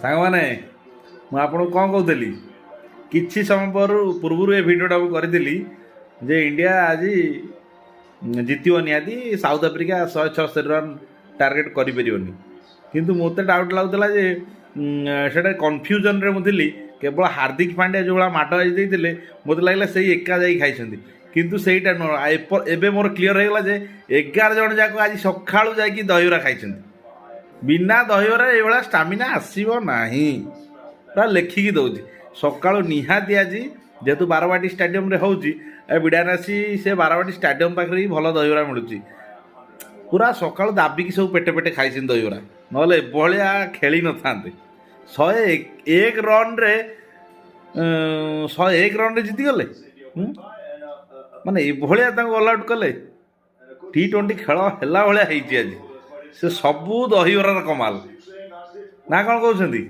ସାଙ୍ଗମାନେ, ମୁଁ ଆପଣଙ୍କୁ କ'ଣ କହୁଥିଲି? କିଛି ସମୟ ପୂର୍ବରୁ ଏ ଭିଡ଼ିଓଟା ମୁଁ କରିଥିଲି ଯେ ଇଣ୍ଡିଆ ଆଜି ଜିତିବ ନିହାତି, ସାଉଥ ଆଫ୍ରିକା 176 ରନ୍ ଟାର୍ଗେଟ୍ କରିପାରିବନି। କିନ୍ତୁ ମୋତେ ଡାଉଟ୍ ଲାଗୁଥିଲା ଯେ ସେଇଟା କନଫ୍ୟୁଜନରେ ମୁଁ ଥିଲି। କେବଳ ହାର୍ଦ୍ଦିକ ପାଣ୍ଡ୍ୟା ଯେଉଁଭଳିଆ ମାଡ଼ ଆଜି ଦେଇଥିଲେ, ମୋତେ ଲାଗିଲା ସେଇ ଏକା ଯାଇ ଖାଇଛନ୍ତି। କିନ୍ତୁ ସେଇଟା ନୁହଁ, ଏବେ ମୋର କ୍ଲିଅର୍ ହେଇଗଲା ଯେ 11 ଜଣ ଯାକ ଆଜି ସକାଳୁ ଯାଇକି ଦହିବରା ଖାଇଛନ୍ତି। ବିନା ଦହିବରା ଏଇଭଳିଆ ଷ୍ଟାମିନା ଆସିବ ନାହିଁ, ପୁରା ଲେଖିକି ଦେଉଛି। ସକାଳୁ ନିହାତି ଆଜି ଯେହେତୁ ବାରବାଟୀ ଷ୍ଟାଡିୟମରେ ହେଉଛି, ଏ ବିଡ଼ାନାସୀ ସେ ବାରବାଟୀ ଷ୍ଟାଡିୟମ ପାଖରେ ବି ଭଲ ଦହିବରା ମିଳୁଛି। ପୁରା ସକାଳୁ ଦାବିକି ସବୁ ପେଟେ ପେଟେ ଖାଇଛନ୍ତି ଦହିବରା, ନହେଲେ ଏଭଳିଆ ଖେଳି ନଥାନ୍ତେ। 101 ରନ୍ରେ, 101 ରନ୍ରେ ଜିତିଗଲେ, ହୁଁ? ମାନେ ଏଭଳିଆ ତାଙ୍କୁ ଅଲ୍ ଆଉଟ୍ କଲେ। ଟି-20 ଖେଳ ହେଲା ଭଳିଆ ହେଇଛି ଆଜି। ସେ ସବୁ ଦହିବରାର କମାଲ ନା କ'ଣ କହୁଛନ୍ତି?